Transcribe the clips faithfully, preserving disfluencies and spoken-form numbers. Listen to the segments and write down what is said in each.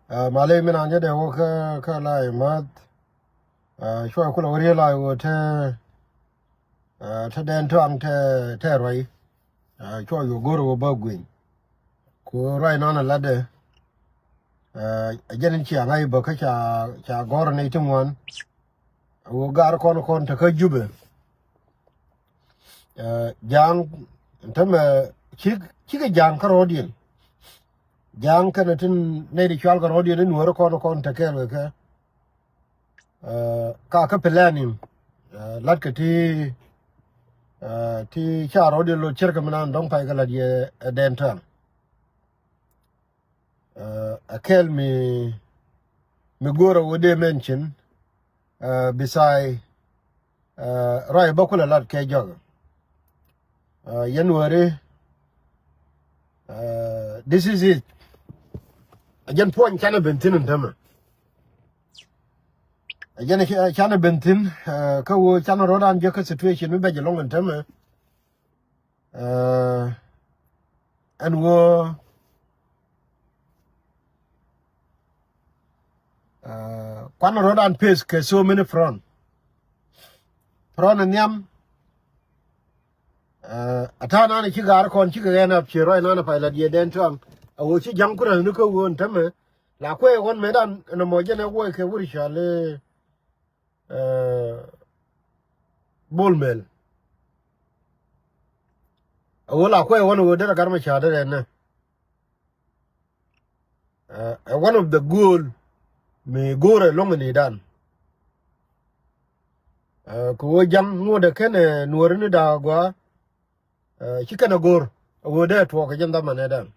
Ɛ, malɛ min an jɛ dee wä kä, kä la imath. Ɛ, cuwa kulɛ wä riel la wä te, ɛ, te dɛn tuaŋ te, te ruac. Ɛ, cuwa yɔ go̱r wä bä guiny. Ku ruac nɔn a latdɛ. Ɛ, a jɛn in cia ŋa̱c bä kä ca, ca gɔr ni ti ŋuan. Wä gar kɔn kɔn te kä Jubɛ. Ɛ, ja̱a̱ŋ, tämɛ, cik, cikɛ ja̱a̱ŋ kä rɔ̱diɛn. Ja̱a̱ŋ kɛnɛ tin nɛy ti cual kɛ rɔ̱diɛn in nuäärä kɔn kɔn te kɛɛl kɛ kɛ. Ɛ, ka kä planning, ɛ, latkɛ ti, ɛ, ti ca rɔ̱diɛn lot cärkɛ mi nan dɔ̱ŋ pay kɛ lat yɛ, ɛ, dɛn tɛ̈r. Ɛ, ɛ kɛl mi, mi go̱o̱rä wä dee mention, ɛ, beside, ɛ, ruac bä kulɛ lat kɛ jɔk. Ɛ, yɛn wääri, ɛ, this is it. Ɛ jɛn puɔ̱ny canɛ ben thi̱n ɛn tämɛ. Ɛ jɛn canɛ ben thi̱n, ɛ, kä wä canɛ rɔ̱dan jɛ kä situation mi bɛc ɛlɔ̱ŋ ɛn tämɛ. Ɛ, ɛn wä, ɛ, kuan rɔ̱dan pes kɛ so many front. Front nhiam, ɛ, a ta̱a̱ nan ci ga̱a̱r kɔn cikɛ ɣɛn ap cië ruac nan a pay la diɛ dɛn tuaŋ. A wä ci ja̱ŋ kurɛ ni kä wä ɛn tämɛ. La kuɛ ɣɔn metdan ɛn ɛmɔ jɛn ɛ wuɔc kɛ wur cɔal i̱, ɛ, Bol Mel. A wä la kuɛ ɣɔn a wä derɛ gar mɛ ca derɛ nɛ. Ɛ, ɛ one of the goal mi go̱o̱rɛ lo̱ŋ ni dan. Ɛ, kɛ wä ja̱ŋ ŋuɔ̱t ɛ kɛn ɛ nuɔ̱ɔ̱ri ni da̱a̱ gɔaa. Ɛ, ci kɛn ɛ go̱o̱r a wä dee tuɔɔk kɛ jɛn dhamanɛ dan.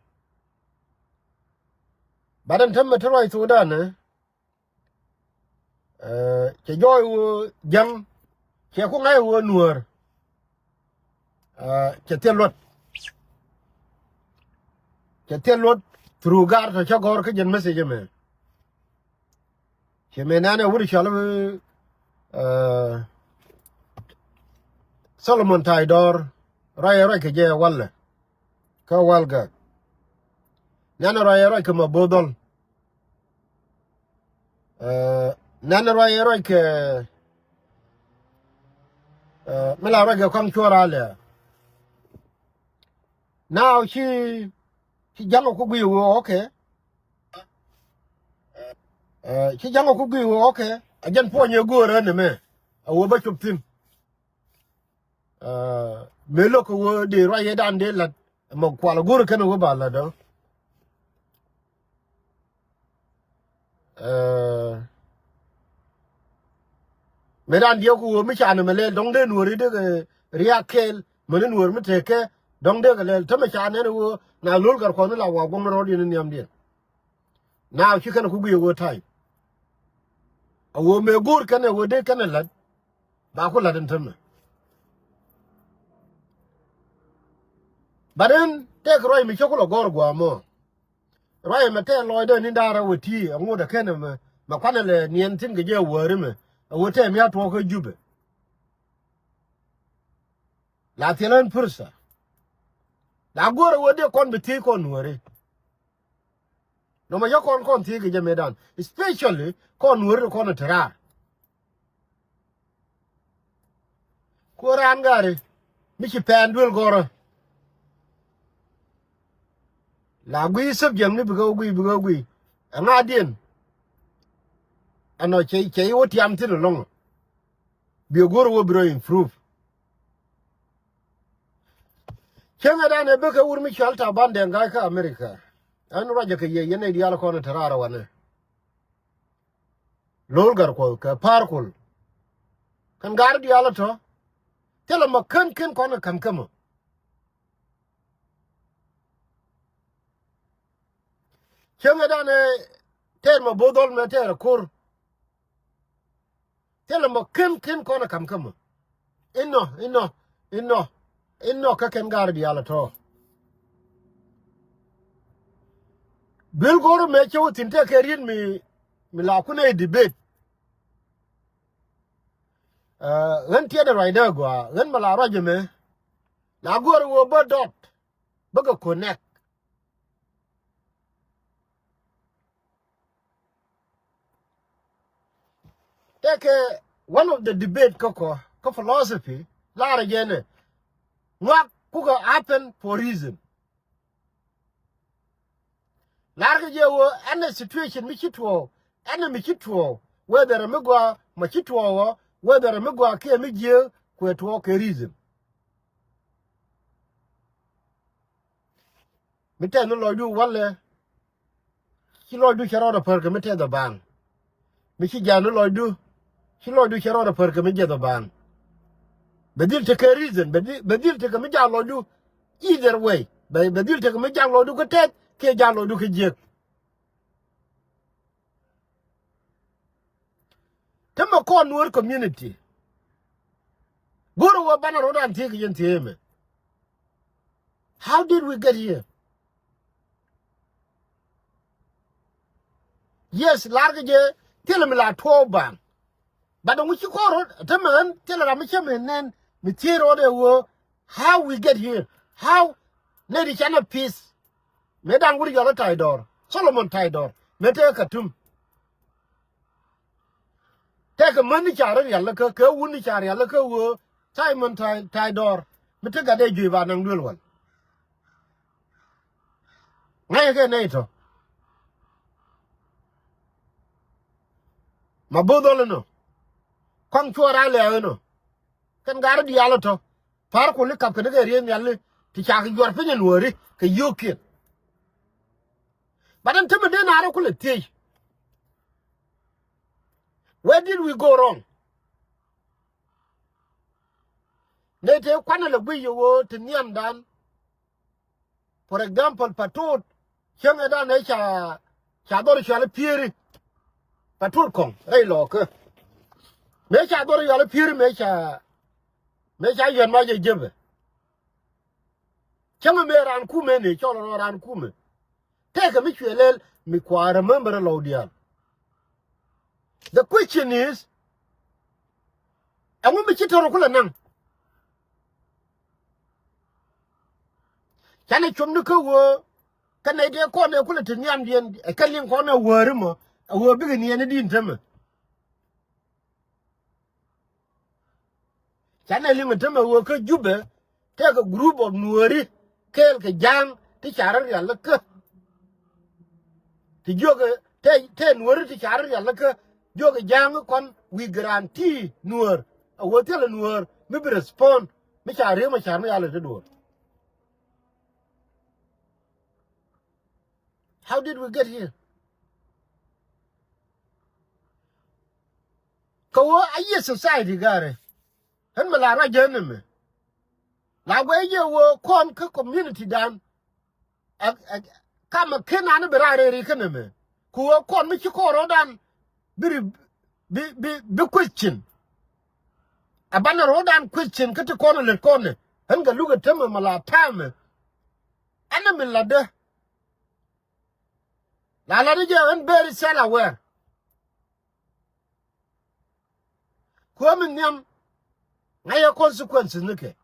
Bat ɛn tämɛ te ruac thokdan ɛ, ɛ, cɛ jɔɔc wä ja̱ŋ, cɛ ku ŋa̱c wä nuäär. Ɛ, cɛ thil luɔt. Cɛ thil luɔt through gar tɔ cä gɔ̱r kä jɛn message ɛmɛ. Cɛ mɛ nɛn ɛ wut cɔl mi, ɛ, Solomon Tay Dɔr, ruac ɛ ruac kɛ jɛ walɛ. Kä wal gak. Nɛn ɛ ruac ɛ ruac kɛ ma bo̱o̱ dhɔl. Ɛ, nɛn ruac ruac kɛ, ɛ, mi la ruac kɛ kɔaŋ cuɔr alɛ. Now ci, ci ja̱ŋ ku guiy wee, okay. Ɛ, ci ja̱ŋ ku guiy wee, okay. A jɛn puɔ̱ny ɛ go̱o̱rä ni mɛ. A wee bä cop thi̱n. Ɛ, mëë lo̱k kɛ wee dee ruac yɛ dan dee la̱t. Mɛ kual go̱o̱rä kɛn wee ba la̱t dɔ̱. Ɛ, mëë dan diɛw kɛ wee mi canɛ mɛ lɛl dɔ̱ŋ dee nuɔ̱ɔ̱ri dee kɛ riak kɛɛl. Mäni nuɔ̱ɔ̱r mi tekɛ dɔ̱ŋ dee kɛ lɛl. Tämɛ canɛ ni wee na lo̱l gar kɔn ni la wa guɔ̱ŋ rɔ̱diɛn ni nhiamdiɛn. Now ci kɛn ku guiy wee ta̱y. A wee mëë go̱o̱r kɛn ɛ wee dee kɛn ɛ la̱t. Ba ku la̱t ɛn tämɛ. Bat ɛn tɛk ruac mi cä ku lɔ gɔ̱r gua̱a̱ mɔ. Ruac ɛmɛ tɛk lɔcdä ni da̱rä wee ti aŋot ɛ kɛn ɛmɛ mɛ kuanɛ lɛ niɛn thi̱n kɛ jɛ wäri mɛ. A wee tɛk mi a tuɔɔk kä Jubɛ. La thil ɛn pursa. La go̱o̱rä wee dee kɔn bi thiec kɔn nuɔ̱ɔ̱ri. Nɔmɔ yɛ kɔn kɔn thiec kɛ jɛ mëëdan. Especially kɔn nuɔ̱ɔ̱ri kɔn ɛ te raar. Kuɔ raan gari mi ci pɛn duel gɔrä. La gui sop jiɛŋni bikɛ wä gui bikɛ wä gui. Ɛŋa diɛn. Ɛnɔ cɛ cɛ iwä tiam thin ɛlɔŋ. Bi go̱r wä bi rɔ improve. Cäŋɛ dan ɛ bikɛ wur mi cual Taban Deng Gai kä America. Ɛn ruacɛ kɛ yɛ yɛn ɛ diaal kɔn ɛ te raar wanɛ. Lo̱l gar kuɔth kɛ pa̱a̱r kul. Kɛn gar diaal ɛ tɔ. Thilɛ mɔ kän kän kɔn ɛ ka̱m kämä. Cäŋɛ danɛ tɛɛr mɔ bo̱o̱th dhɔl mɛ tɛɛr ɛ ko̱r. Thilɛ mɔ ken ken kɔn ɛ ka̱m kä mɔ. Inɔ inɔ inɔ inɔ kä kɛn ga̱r diaal ɛ tɔ̱. Duel go̱r mɛ cɛ wä thi̱n tɛk kɛ riet mi mi la kun ɛ debate. Ɣän tiɛt ɛ ruacdä gɔaa ɣän mɛ la ruac ɛmɛ. La go̱r ɛ wä bä dɔt bä kɛ connect. Tëëkɛ one of the debate kä kɔ kä philosophy, laarɛ jɛ nɛ ŋuak kukɛ happen for reason. Laarkɛ jɛ ɣöö ɛn ɛ situation mi ci tuɔɔk, ɛn ɛ mi ci tuɔɔk, whether ɛ mi gɔaa ma ci tuɔɔk ɔ, whether ɛ mi gɔaa kiɛ mi jiääk, kuɛ tuɔɔk kɛ reason. Mi tɛth ni lɔcdu walɛ, ci lɔcdu cɛ rɔɔdɛ pär kɛ mi tɛth ɛ baaŋ. Mi ci ja̱a̱n ni lɔcdu, ci lɔcdu cɛ rɔɔdɛ pär kɛ mi jiɛth ɛ baaŋ. Bɛ dhil tekɛ reason, bɛ dhil, bɛ dhil tekɛ mi ja̱a̱n lɔcdu either way. Bɛ, bɛ dhil tekɛ mi ja̱a̱n lɔcdu kä tɛth kiɛ ja̱a̱n lɔcdu kä jiäk. Te mɛ kɔn Nuer community. Go̱rɛ wä banɛ rɔ̱dan thiee kɛ yɛn thiee mɛ. How did we get here? Yes, lar kɛ jɛ thilɛ mi la tuɔɔk baaŋ. But ŋu ci kɔn rɔ̱ te mɛ ɣän thilɛ ram mi cä mɛ nɛn mi thiee rɔ̱dɛ wä how we get here. How nɛ di canɛ peace. Mëë da̱ŋ wur yɔl i̱ Ta̱ydɔɔr, Solomon Ta̱ydɔɔr mëë tekɛ Katum. Tëëkɛ män ni ca rɔ rial kä, kɛ wun ni ca rial kä ɣöö Simon Ta̱y, Ta̱ydɔɔr mi te gatdɛ juëc ba naŋ duel wal. Ŋa̱cä kɛ nɛy tɔ. Ma bo̱o̱th ɣɔl inɔ. Kɔaŋ cuɔɔr a lɛ̈ɛ̈ inɔ. Kɛn gaari diaal ɔ tɔ. Pa̱a̱r kul i̱ kap kɛn kɛ riee nhiali ti cakɛ juɔr piny ɛ Nuääri kɛ yio̱o̱kiɛn. But ɛn tämɛ dee naar ɛ kulɛ thiec. Where did we go wrong? Nɛy tëë kuanɛ lɛ guic yɛ ɣöö ti nhiamdan. For example, Patut, cäŋɛ dan ëë ca, ca dhɔr cual i̱ Pieri. Patut kɔŋ rɛy lɔɔkä. Mëë ca dhɔr cual i̱ Pieri mëë ca, mëë ca yuɛn ma jɛ jepɛ. Cäŋɛ mëë raan kumɛ ni cɔl rɔ raan kumɛ. Tëëkɛ mi cuɛ lɛl mi kua remember lɔw diaal. The question is, ɛŋu mi ci tɔrɔ kulɛ naŋ? Canɛ com ni kä ɣöö kä nɛy tëë kɔn ɛ kulɛ te nhiamdiɛn ɛ kɛ liŋ kɔn ɛ wäri mɔ ɛ ɣöö bikɛ niɛni di̱n tämɛ. Canɛ liŋ ɛ tämɛ ɣöö kä Jubɛ tëëkɛ group of Nuääri kɛɛl kɛ ja̱a̱ŋ ti ca rɔ rial kä. Ti jiökɛ tëë, tëë Nuääri ti ca rɔ rial kä jiökɛ ja̱a̱ŋ kɔn wi̱i̱ guarantee Nuäär. A wä thilɛ Nuäär mi bi respond mi ca riek ma car mi yalɛ ti duɔ̱ɔ̱r. How did we get here? Kɛ wä a yiëë society ga̱rɛ. Ɣän mi la ruac jɛ ni mi la guɛ yɛ wä kɔn kä community dan. Ɛ, ɛ, kamɛ ken ani bi raar rɛri kä ni mi. Ku wä kɔn mi ci kɔn rɔɔdan bi ri, bi, bi, bi question. A banɛ rɔɔdan question kä ti kɔn lät kɔn ni. Ɣän kɛ luk ɛ tämɛ mi la ta̱a̱mɛ. Ɛn ni mi la dee. La la dee jɛ ɣän very self aware. Kuämi nhiam ŋa̱cä consequences ni kɛ.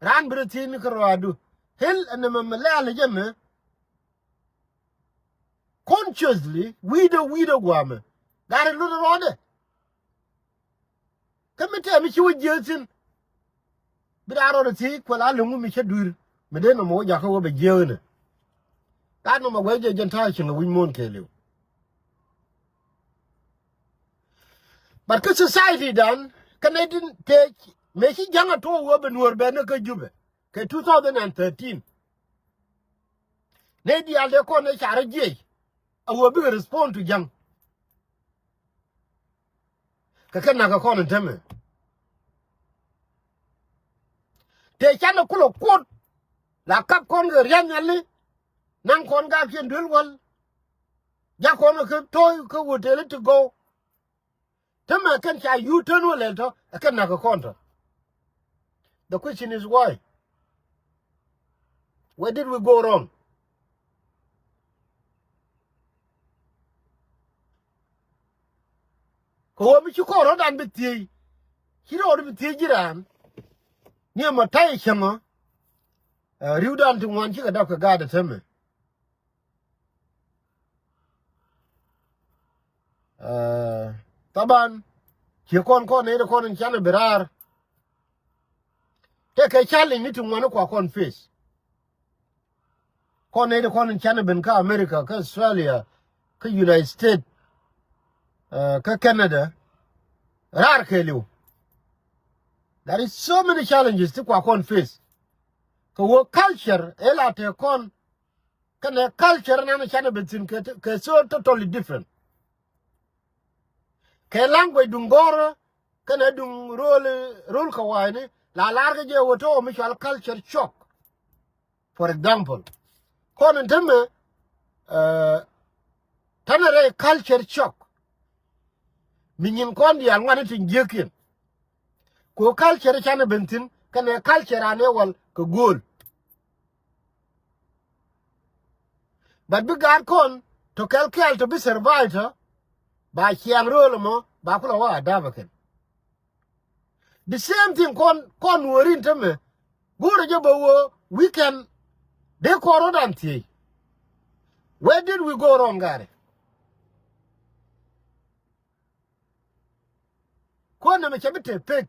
Raan bi rɔ thiec ni kä rɔadu. Hil ɛn ɛmɛ mi lɛ̈ɛ̈l jɛ mɛ. Consciously wi̱i̱dä wi̱i̱dä gua̱a̱mɛ. Gari lut rɔɔdɛ. Kä mi tɛm mi ci wä jiääk thi̱n. Bi daa rɔɔdɛ thiec kuɛl a liŋ wä mi cä dui̱r mi dee nɔmɔ wä jakä wä bɛ jiääk inɛ. Daa nɔmɔ guɛc jɛ jɛn ta̱a̱ cieŋ ɛ wi̱c muɔ̱ɔ̱n kɛɛliw. But kä society dan kä nɛy tin tëë mëë ci ja̱ŋ a tuɔɔk wä bɛ Nuäär bɛn ni kä Jubɛ kɛ two thousand and thirteen. Nɛy diaal dee kɔn ëë ca rɔ jiɛc a wä bikɛ respond to ja̱ŋ. Kɛ kɛ nakä kɔn in tämɛ. Tëë canɛ kulɛ kuɔt la kap kɔn kɛ ria̱th nhiali. Naŋ kɔn gaakiɛn duel wal. Jak kɔn kɛ to̱o̱y kä hotel ti gɔw. Tämɛ kɛn ca yuut tän wä lɛl tɔ ɛ kɛn nakä kɔn tɔ. The question is why? Where did we go wrong? Kɛ ɣöö mi ci kɔn rɔ̱dan bi thiec. Ci rɔɔd bi thiec ji̱ raan. Ni ɛmɔ ta̱y cäŋɔ. Ɛ, ri̱wdan ti ŋuan cikɛ dap kɛ gaat ɛ tämɛ. Ɛ, Thaban, ciɛ kɔn kɔn nɛy ti kɔn in canɛ bi raar. Tëë kɛ challenge ni ti ŋuani kua kɔn face. Kɔn nɛy ti kɔn in canɛ ben kä America, kä Australia, kä United States, eh, kä Canada. Raar kɛɛliw. There is so many challenges ti kua kɔn face. Kɛ wä culture ila tëë kɔn kɛnɛ culture nan canɛ ben thi̱n kɛ, kɛ so totally different. Kɛ language duŋ gɔ̱rä kɛnɛ duŋ rööl, rööl kɛ wa̱a̱ni la lar kɛ jɛ wä tɔ̱ mi cɔal culture shock. For example, kɔn in tämɛ, eh, tɛnɛ rɛy culture shock. Mi nyin kɔn diaal ŋuani tin jiäkiɛn. Kɛ ɣöö culture canɛ ben thi̱n kɛnɛ culture anɛ wal kɛ gööl. But bi gaat kɔn tɔ kɛl kɛl tɔ bi survive tɔ ba ciaŋ rööl ɛmɔ ba kulɛ wä adapt kɛn. The same thing kɔn, kɔn Nuääri in tämɛ go̱o̱rɛ jɛ bä wä weekend dee kɔn rɔ̱dan thiec. Where did we go wrong, gari? Kuɔn nɛmɛ cɛ bi te pek.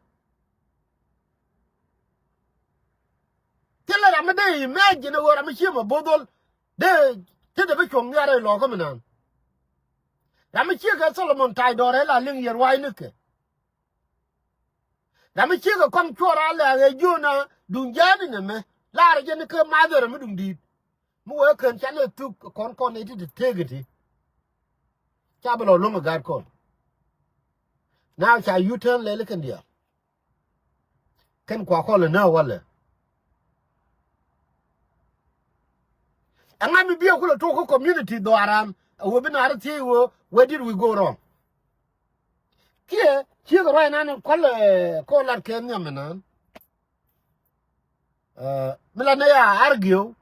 Thilɛ ram mi dee imagine ɣöö ram mi cie mɛ bo̱o̱th dhɔl dee te dee bi cuɔ̱ŋ nhiar rɛy lɔɔkä mi naan. Ram mi cie kɛ Solomon tay dɔɔrɛ la liŋ yɛ ruaacnikɛ. Ram mi cie kɛ kɔn cuɔr a lɛ̈k ɛ jiöna duŋ ja̱a̱ni nɛmɛ laarɛ jɛ ni kä mathɛrɛ mi duŋ di̱i̱t. Mi wee kän canɛ thuk kɔn kɔn nɛy ti te tëëk iti. Ca bi lɔ lo̱ŋ ɛ gaat kɔn. Now ca U-turn lɛli kɛn diaal. Kɛn kua kɔl ɛ nä walɛ. Ɛŋa mi biɛ kulɛ tuɔk kä community dhɔaran ɛ wee bi naar thiec wee, where did we go wrong? Kiɛ ciek ruac nan in kual, eh, kɔ lat kɛ nhiam inan. Eh, mi la ni ya argue,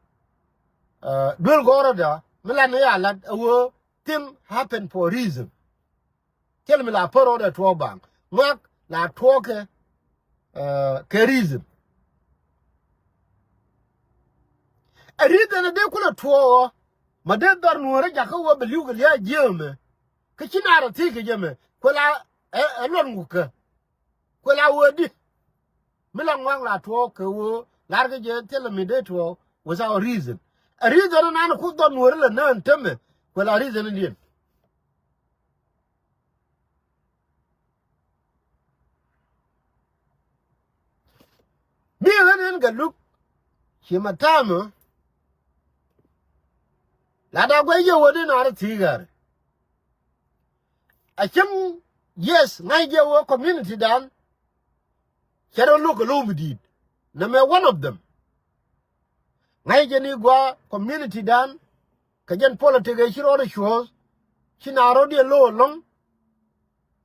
eh, duel gɔrɔ da, mi la ni ya lat a wee thing happen for a reason. Thil mi la pär rɔɔdɛ tuɔɔk baŋ ŋuak la tuɔɔkɛ, eh, kɛ reason. A reason dee kulɛ tuɔɔk ɔ ma dee dhɔr Nuäärä jakä wä bɛ li̱w kɛ lia̱a̱ jiäämɛ. Kä ci naar a thiec kɛ jɛ mɛ kuɛ la ɛ, ɛ luɔt ŋukä. Kuɛ la wee di mi la ŋuak la tuɔɔk kɛ wee lar kɛ jɛ thilɛ mi dee tuɔɔk without reason. A reason nan ku dhɔr Nuäärä lɛ nään tämɛ kuɛ la reason diɛn. Mi ɣän in Gatluak ci ma ta̱a̱mä la da guɛc yɛ wä di naar thi̱i̱ gäri. A cäŋ, yes, ŋa̱c jɛ wä community dan. Cɛ rɔ lo̱k kɛ lo̱w mi di̱i̱t. Nɛmɛ one of them. Ŋa̱c jɛ ni gua community dan kɛ jɛn politic ɛ ci rɔɔdɛ cuɔ̱ɔ̱th. Ci na rɔɔdiɛn lo̱w ɛlɔ̱ŋ.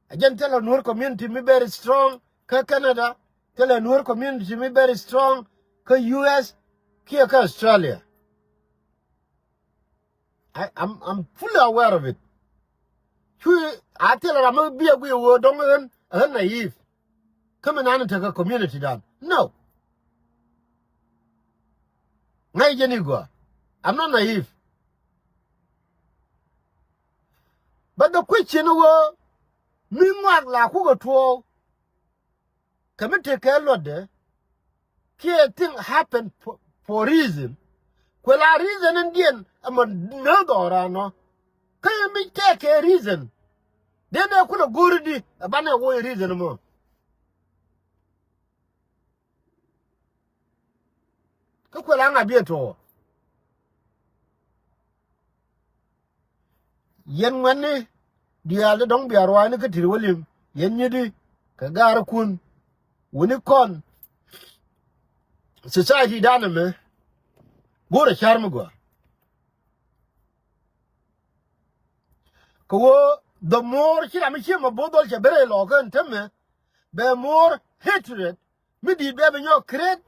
A jɛn thilɛ Nuer community mi very strong kä Canada. Thilɛ Nuer community mi very strong kä U S kiɛ kä Australia. I, I'm, I'm fully aware of it. Cu a thilɛ ram mi biɛ guiy wee dɔ̱ŋ ɣän, ɣän naive. Kä mi nan tekɛ community dan. No. Ŋa̱c jɛ ni gua. I'm not naive. But the question wee mi ŋuak la kukɛ tuɔɔk. Kɛ mi tekɛ luɔtdɛ kiɛ thing happen for, for reason. Kuɛ la reason in diɛn ɛmɔ nä dhɔran nɔ. Kä yɛ mi tekɛ reason. Dee dee kulɛ go̱o̱ri di ɛ banɛ wä reason mɔ. Kä kuɛ la ŋa biɛ tuɔɔk. Yɛn ŋuɛ̈tni diaal ti dɔ̱ŋ bia ruaacni kä Ti̱t Wä Li̱em, yɛn nyiti kɛ gaarikun, wuni kɔn society dan ɛmɛ go̱o̱rɛ ca̱r mi gɔaa. Kɛ ɣöö the more ci ram mi cië mɛ bo̱o̱th dhɔl cɛ ben rɛy lɔɔkä ɛn tämɛ, bɛ more hatred mi di̱i̱t bɛ bi nyɔk create,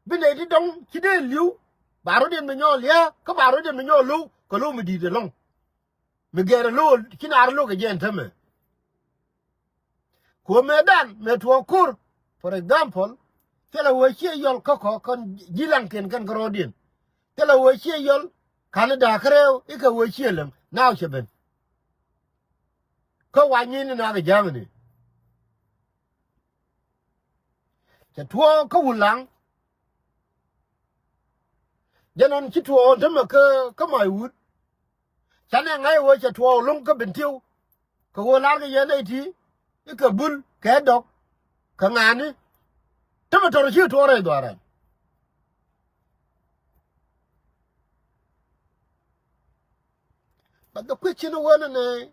bi nɛy ti dɔ̱ŋ ci dee li̱w, ba rɔ̱diɛn bi nyɔk lia̱a̱, kä ba rɔ̱diɛn bi nyɔk lo̱w, kɛ lo̱w mi di̱i̱t ɛlɔ̱ŋ. Mi gɛɛr ɛ lo̱w, ci naar lo̱k ɛ jɛ ɛn tämɛ. Kɛ ɣöö mëëdan, mëë tuɔɔk ko̱r, for example, thilɛ ɣöö ciɛ yɔl kä kɔ, kɔn ji̱ laŋkiɛn kɛn kärɔɔdiɛn. Thilɛ ɣöö ciɛ yɔl, ka̱n i̱ da̱a̱k kärɛw, i̱ kɛ ɣöö ciɛ läŋ, now cɛ ben. Kä wa nyin ni nak ja̱a̱ŋni. Cɛ tuɔɔk kä Wulaŋ. Jɛn ɔn ci tuɔɔk ɔn tämɛ kä, kä Maiwut. Canɛ ŋa̱c ɣöö cɛ tuɔɔk lo̱ŋ kä Bentiu. Kɛ ɣöö lar kɛ yɛn nɛy ti i̱ kɛ Bul kɛ Dɔk kɛ ŋa̱a̱ni. Tämɛ tɔr ci tuɔɔk rɛy dhuaarɛ. But the question wä nɛ nɛ,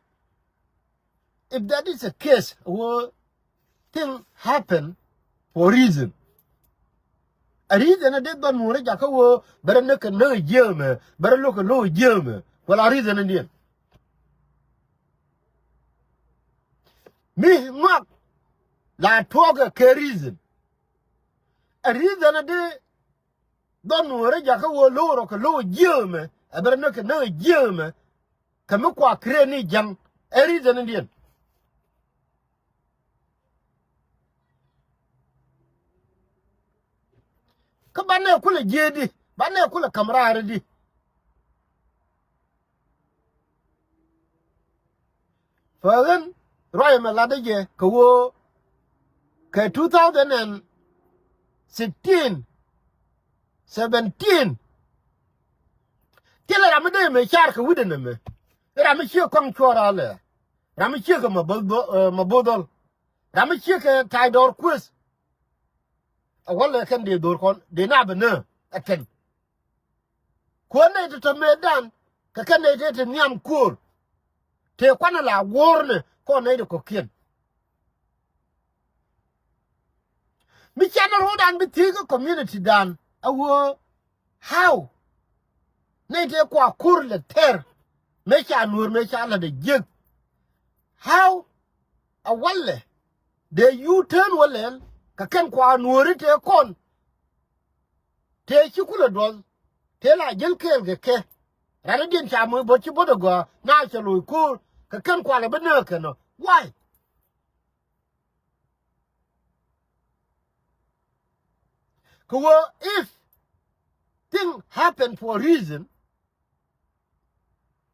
if that is a case wä thing happen for reason. A reason a dee dhɔn Nuɔ̱ɔ̱ri jakä wä bɛ rɛ näk kɛ näk a jiäämɛ, bɛ rɛ lo̱k kɛ lo̱k a jiäämɛ. Well, a reason in diɛn. Mi ŋuak la tuɔɔkɛ kɛ reason. A reason a dee dhɔn Nuɔ̱ɔ̱ri jakä wä lo̱k rɔ kɛ lo̱k a jiäämɛ, a bɛ rɛ näk kɛ näk a jiäämɛ. Kɛ mi kua create ni ja̱ŋ ɛ reason in diɛn. Kä banɛ kulɛ jiee di, banɛ kulɛ ka̱m raar di. Fäɣän ruac ɛmɛ latdä jɛ kɛ ɣöö kɛ two thousand and sixteen, seventeen. Thilɛ ram mi dee mɛ car kɛ wi̱cdɛ nɛmɛ. Ram mi ciek kɔŋ cuɔr alɛ. Ram mi ciek kɛ ma bo̱th, ma bo̱th dhɔl. Ram mi ciek kɛ ta̱y dɔɔr kueth. A wälɛ kɛn dee dho̱r kɔn dee na bɛ nä ɛ kɛn. Kuäär nɛy ti te mëëdan kɛ kɛn nɛy ti te nhiam kuäär. Tëë kuanɛ la wuɔ̱ɔ̱rnɛ kɔn nɛy ti kɔ̱kiɛn. Mi canɛ ro̱o̱dan bi thiec kä community dan a ɣöö how nɛy tëë kua ko̱r lɛ tɛr mëë ca nuɔ̱ɔ̱r mëë ca la̱t ɛ jiäk. How a walɛ dee U-turn wä lɛl kɛ kɛn kua nuɔ̱ɔ̱ri tëë kɔn. Tëë ci kulɛ duɔth tëë la jäl kɛɛl kɛ kɛ. Ran i̱ diɛn ca moc bo̱t ci bo̱t ɛ gɔaa na cɛ loc ko̱o̱r kɛ kɛn kualɛ bi nääk kɛn ɔ. Why? Kɛ ɣöö if thing happen for a reason,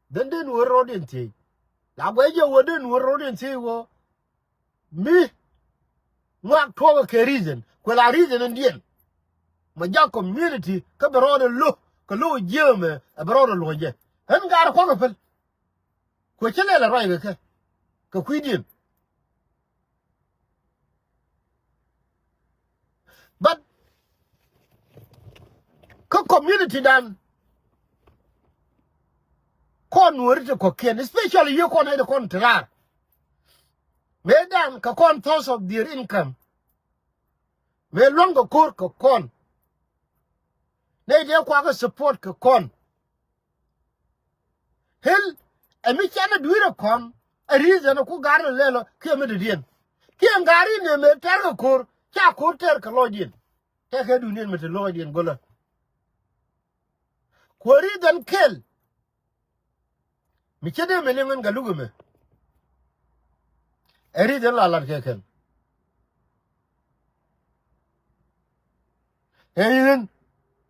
then den wä rɔɔdiɛn thiec. La guɛc jɛ wä den wä rɔɔdiɛn thiec wä. Mi ŋuak tuɔɔk kɛ reason kuɛ la reason in diɛn. Ma jak community kä bɛ rɔɔdɛ lo̱ kɛ lo̱ jiäämɛ ɛ bɛ rɔɔdɛ luɔ̱c jɛ. Ɣän gaar kuɔk ɛ päl. Kuɛ cä lɛl ɛ ruac kɛ kɛ kɛ kui̱diɛn. But kä community dan kɔn nuɔ̱ɔ̱ri ti kɔ̱kiɛn, especially yiëë kɔn nɛy ti kɔn ti raar. Mëë dan kɛ kɔn source of their income. Mëë luäŋ kɛ ko̱r kɛ kɔn. Nɛy ti kuakä support kɛ kɔn. Hil ɛ mi canɛ dui̱rɛ kɔn ɛ reason ɛ ku ga̱r lɛ lɛl ɔ kiɛ mi dɔ̱diɛn. Kiɛ ga̱r in ɛ mëë tɛr kɛ ko̱r ca ko̱r tɛr kɛ lɔcdiɛn. Tɛkɛ duŋdiɛn mi te lɔcdiɛn go̱lä. Kuäär i̱ dhɛn kɛl. Mi ce̱t dee mi liŋ ɣän kɛ luk ɛmɛ. Ɛ ri̱th ɛn la lat kɛ kɛn. Ɛ i̱ ɣän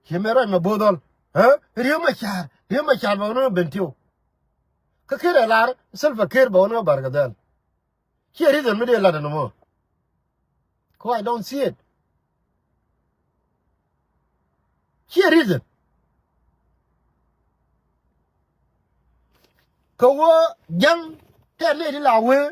ci mɛ ruac mɛ bo̱o̱th ɣɔl. Ɛ ri̱ew mɛ ca̱a̱r, ri̱ew mɛ ca̱a̱r bɛ ɣän ɣän ben tiw. Kä ker ɛ lar Salva Kiir bɛ ɣän ɣän bar kɛ dhɛl. Ciɛ reason mi dee lat ɛn ɛmɔ. Kɛ I don't see it. Ciɛ reason. Kɛ wä ja̱ŋ tɛn nɛy ti la wee.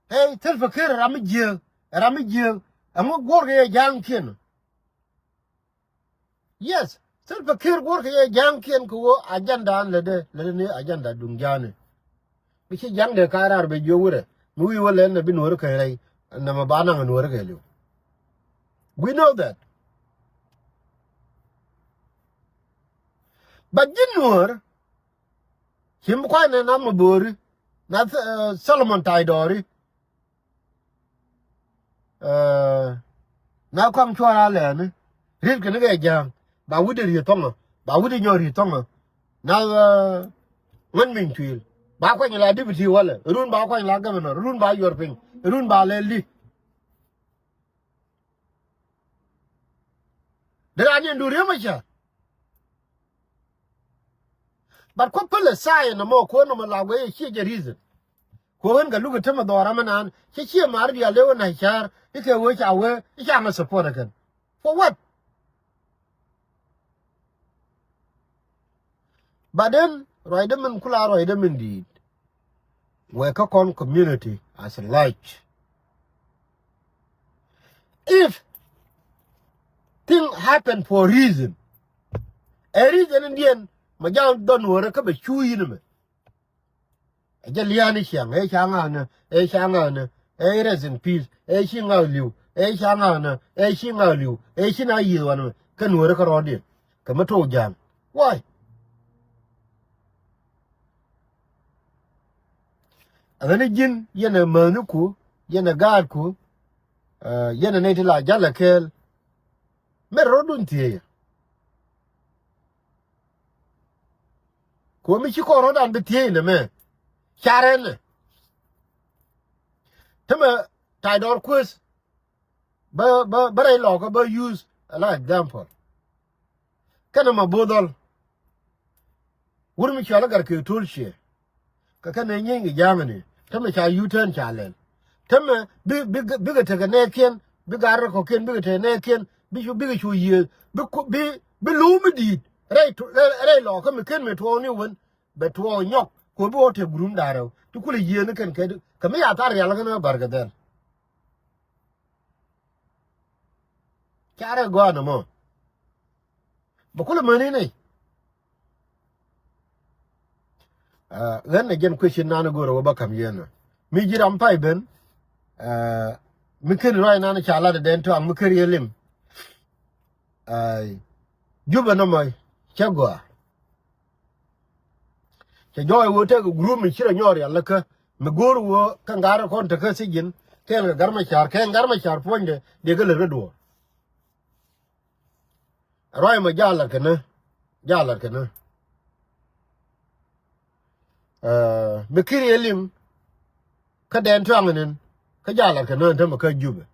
Ɛ Salva Kiir ram mi jiääk, ram mi jiääk. Ɛŋu guɔ̱rkɛ yɛ ja̱a̱ŋkiɛn? Yes, Salva Kiir guɔ̱rkɛ yɛ ja̱a̱ŋkiɛn kɛ wä agenda an lätdɛ, lätdɛ ni agenda duŋ ja̱a̱ni. Mi ci ja̱ŋdɛ ka raar bɛ jiök wurɛ mi wi̱i̱ wä lɛl nɛ bi nuɔ̱ɔ̱ri kɛ rɛy. Nɛmɛ ba naŋ nuɔ̱ɔ̱ri kɛ liw. We know that. But ji̱n nuɔ̱ɔ̱r ci mi kua̱c nɛ na mi bo̱o̱ri na Solomon Taydɔɔri. Na kɔaŋ cuɔr a lɛɛni riet kɛn kɛ ja̱a̱ŋ ba wi̱cdɛ riet thɔŋä, ba wi̱cdɛ nyɔk riet thɔŋä. Na ŋän miny tuil ba kuany la deputy walɛ run, ba kuany la governor run, ba yuɔr piny run, ba lɛl di. Dee raan yɛn du riet mɛ cä. But kuɔ päl ɛ science nɔmɔ, kuɔ nɔmɔ la wee ciɛ jɛ reason. Kuɔ ɣän kɛ luk ɛ tämɛ dhɔra mi naan cɛ ciɛ mar diaal dee wä na̱c ca̱r i̱ kɛ wee ca wee i̱ ca ŋä support ɛ kɛn. For what? But then ruacdä min kula ruacdä min di̱i̱t. Wek kä kɔn community as a large. If thing happen for reason, ɛ reason in diɛn ma ja̱a̱n dhɔn wärä kä bɛ cu yin mɛ. Ɛ jɛ lia̱a̱ni ciaŋ ɛ ca ŋa̱a̱nä ɛ ca ŋa̱a̱nä ɛ rest in peace ɛ ci ŋa̱a̱ li̱w ɛ ca ŋa̱a̱nä ɛ ci ŋa̱a̱ li̱w ɛ ci na yiëth wanɛ mɛ kä nuɔ̱ɔ̱rä kä rɔɔdiɛn kɛ mi to̱w ja̱a̱n. Why? Ɛ ɣän i̱ ji̱n yɛn ɛ mäthniku, yɛn ɛ gaatku, yɛn ɛ nɛy ti la ja̱l ɛ kɛɛl. Mɛr rɔ̱dun thiëëyä. Kuɔ mi ci kɔn rɔ̱dan bi thiëëy nɛ mɛ. Carɛ nɛ. Tämɛ ta̱y dɔɔr kueth. Bä, bä, bä rɛy lɔkä bä use ala example. Kɛnɛ ma bo̱o̱th dhɔl. Wur mi cual i̱ Gatkeek To̱l ciɛ. Kɛ kɛn ɛ nyieeny kɛ ja̱a̱ŋ ni tämɛ ca U-turn ca lɛl. Tämɛ bi, bi, bikɛ tekɛ nɛɛkiɛn, bi gat rɛ kɔ̱kiɛn bikɛ tekɛ nɛɛkiɛn, bi cu, bikɛ cu yiëëth, bi ku, bi, bi luumi di̱i̱t rɛy, rɛy lɔɔkä mi ken mi tuɔɔk ni wen bɛ tuɔɔk nyɔk kɛ bi wä tëk gurum da̱rɛw ti kulɛ yiëëth ni kɛn kɛ, kɛ mi ya thar rial kɛn ɛ bär kɛ dhɛl. Carɛ gɔaa nɔmɔ. Bɛ kulɛ mäni nɛy. Ɣän ɛ jɛn question nan go̱o̱rä wä bä ka̱m yɛn ɛ mi ji̱ ram pay ben. Mi ken ruac nan ca lat ɛ dɛn tɔaŋ mi ken riee lim. Jupɛ nɔmɔ cä gɔaa. Cɛ jɔɔc wä tekɛ group mi ci rɔ nyɔɔr rial läkä mi go̱o̱r wä kä ŋa̱r kɔn tekä thiec ji̱n kɛɛl kɛ Gat Macar kɛ Gat Macar puɔ̱nydɛ dee kä lät kä duɔ̱ɔ̱r. Ruac mɔ jalat kɛ nä, jalat kɛ nä. Mi kiri ɛ lim kä dɛn tuaŋ nin kä jalat kɛ nä tämɛ kä Jupɛ.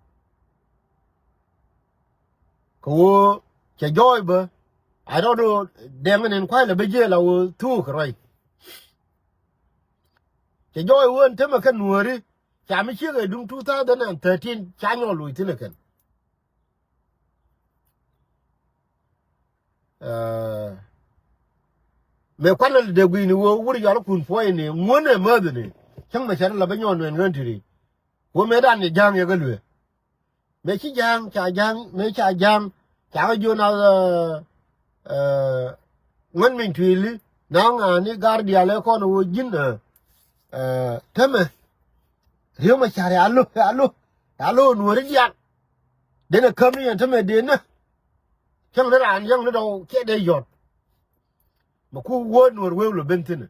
Kɛ ɣöö cɛ jɔɔc bä, I don't know, dɛŋ nin kua̱c lɛ bä jiëë la ɣöö thuuk kɛ ruac. Cɛ jɔɔc ɣöö tämɛ kä Nuääri ca mi ciek ɛ duŋ two thousand and thirteen ca nyɔk loc thi̱n ɛ kɛn. Mëë kuanɛ lɛ dee gui̱ni ɣöö wur yɔal kun puɔ̱nyni ŋuänɛ mäthni cäŋ mɛ cɛ rɔ la bä nyɔk nuɛn ɣän ti ri. Wä mëë dan ni ja̱a̱ŋ yɛ kä luee. Mëë ci ja̱a̱ŋ ca ja̱a̱ŋ mëë ca ja̱a̱ŋ ca kä jiön a ŋuän miny tuili na ŋa̱a̱ni gar diaal ɛ kɔn wä ji̱n. Tämɛ riöm a car ya lo ya lo ya lo Nuääri diaal. Den ɛ käm ni yɛn tämɛ den nä. Cäŋ ni raan yäŋ ni dɔw kiɛ dee yɔt. Mɛ ku wä Nuäär wee lo ben thi̱n.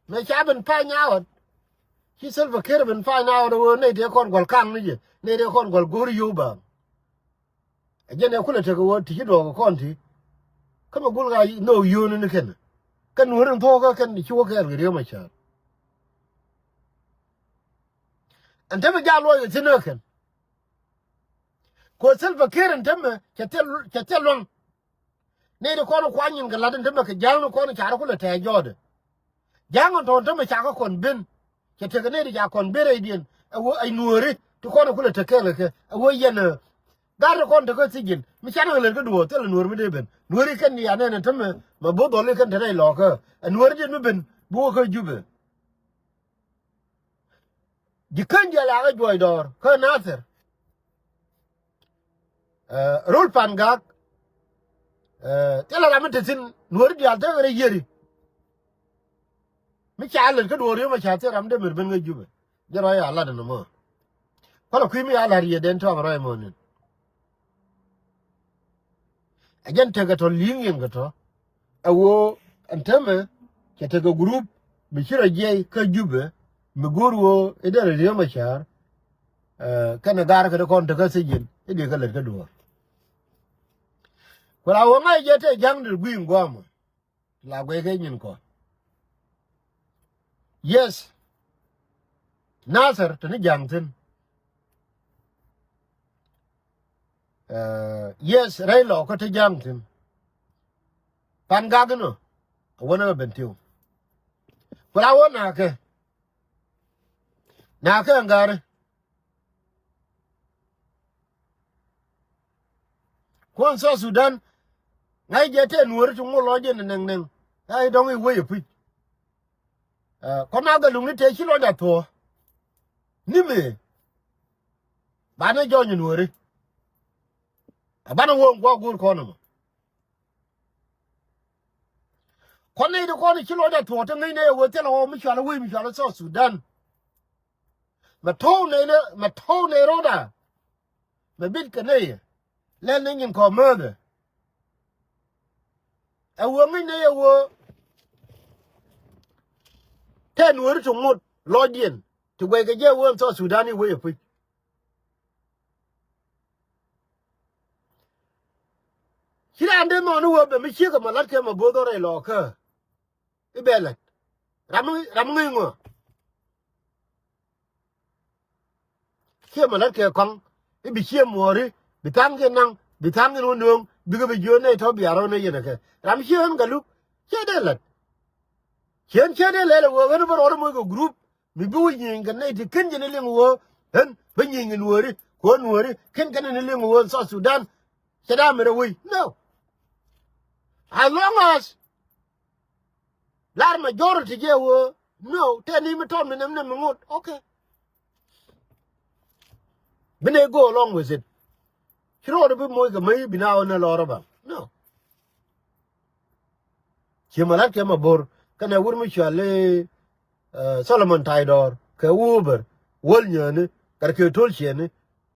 Mëë ca ben pa̱ny a ɣɔt ci Salva Kiir ben pa̱ny a ɣɔt ɣöö nɛy tëë kɔn gua̱l kaŋ ni jɛ nɛy tëë kɔn gua̱l go̱o̱r yio̱w baaŋ. Ɛ jɛn ɛ kulɛ tekɛ ɣöö ti ci duɔɔk kɔn ti kä mɛ gul ɣaa nhök yio̱o̱ni ni kɛn. Kä Nuäär in thuɔ̱ɔ̱kä kɛn ci wä kɛɛl kɛ riöm a cäär. Ɛn te mi jaal luɔc ɛ thi̱n ɛ kɛn. Kuɔ Salva Kiir in tämɛ cɛ thil cɛ thil luaŋ. Nɛy ti kɔn kuany in kɛ la̱t in tämɛ kɛ ja̱a̱ŋ ni kɔn in ca rɔ kulɛ tɛɛ jɔɔdɛ. Ja̱a̱ŋ in tɔ̱ɔ̱n tämɛ ca kä kɔn ben. Cɛ tekɛ nɛy ti ca kɔn ben rɛydiɛn ɛ wee ɛ Nuääri ti kɔn in kulɛ tekɛ kɛ kɛ ɛ wee yɛn ɛ. Gat ti kɔn tekä thiec ji̱n mi canɛ kɛ lät kä duɔ̱ɔ̱r thilɛ Nuäär mi dee ben Nuääri kɛn ni anɛn in tämɛ mɛ bo̱th dhɔl ikɛn te rɛy lɔɔkä ɛ Nuääri diɛn mi ben bi wä kä Jupɛ. Ji̱ käny diaal a kä juɔc dɔɔr kä Nathir. Rol Pan Gak. Thilɛ ram mi te thi̱n Nuääri diaal tekɛ rɛy yiëri. Mi ca lät kä duɔ̱ɔ̱r yom a ca thil ram dee mɛr ben kä Jupɛ. Jɛ rɔy a lat ɛn ɛmɔ. Kualɛ kui̱ mi a la̱r yiëë den tɔak rɔy ɛmɔ ni̱n. Ɛ jɛn tekɛ tɔ li̱i̱ŋ yɛn kɛ tɔ. Ɛ ɣöö ɛn täämɛ cɛ tekɛ group mi ci rɔ jiɛc kä Jupɛ mi go̱o̱r ɣöö i̱ derɛ Riek Machar. Kɛnɛ gaar kɛ ti kɔn tekä thiec ji̱n i̱ diɛ kä lät kä duɔ̱ɔ̱r. Ku la ɣöö ŋa̱c jɛ tɛ ja̱ŋ dee gui̱i̱ŋ gua̱a̱mɔ. La guɛckɛ nyin kɔn. Yes. Nathir te ni ja̱ŋ thi̱n. Yes, rɛy lɔkä te ja̱ŋ thi̱n. Pan Gak inɔ. A wänä kɛ Bentiu. Ku la wä na̱a̱kɛ. Na̱a̱kɛ ɛn ga̱ri. Kuɔn South Sudan. Ŋa̱c jɛ tɛ nuɔ̱ɔ̱ri ti ŋuɔ̱t lɔc jɛ ni nɛŋ nɛŋ. Ŋa̱c dɔ̱ŋ i̱ wec ipuc. Kɔn na gɛ luŋni tëë ci lɔc a thuɔ̱ɔ̱. Ni mëë. Banɛ jɔny nuɔ̱ɔ̱ri. A banɛ wä ŋuak guur kɔn ɛmɔ. Kɔn nɛy ti kɔn ci lɔc a thuɔ̱ɔ̱ te ŋäc nɛy a wee thilɛ ɣɔw mi cual a wec mi cual a South Sudan. Mɛ to̱o̱k nɛy ni mɛ to̱o̱k nɛy rɔ̱da. Mɛ bit kɛ nɛy. Lɛl ni nyin kɔ määthɛ. Ɛ wee ŋäc nɛy a wee. Tɛ nuɔ̱ɔ̱ri ti ŋot lɔcdiɛn. Ti guɛckɛ jɛ wee ɛn South Sudan i̱ wec a puc. Ci raan dee nhɔn i̱ wee bɛ mi ciek ɛmɔ la̱t kɛ mɛ bo̱o̱th ɔ rɛy lɔɔkä. I̱ bɛ la̱t. Ram i̱ ram i̱ ŋäc ŋɔ. Ciek ɛmɔ la̱t kɛ kɔŋ i̱ bi ciek muɔɔri bi tha̱a̱ŋ kiɛ naŋ bi tha̱a̱ŋ kiɛ wä nööŋ bikɛ bi jiöön nɛy tɔ̱ biaar ɣän nɛy yɛn ɛ kɛ ram ciek ɣän kɛ luk. Ciek dee la̱t. Ciek ɣän ciek dee lɛl ɛ wee ɣän i̱ bä rɔɔd i̱ moc kɛ group. Mi bi wä nyieny kɛ nɛy ti ken jɛ ni liŋ wä. Ɣän bä nyieny kɛ nuɔɔri kɛ ɣän nuɔɔri ken kɛn ni liŋ wä South Sudan. Cɛ daa mi rɛ wei no. As long as lar majority jɛ wä no tɛ ni mi tɔt mi nɛm nɛm mi ŋot okay. Bi nɛ go along with it. Ci rɔɔd bi moc kɛ mäc bi na ɣän ɛ lɔr ɛ bal no. Ci ma lat kɛ ma bor kɛnɛ wur mi cual i̱ Solomon Taydɔr kɛ Wuber wäl nyääni kɛr kɛ to̱l ciɛni.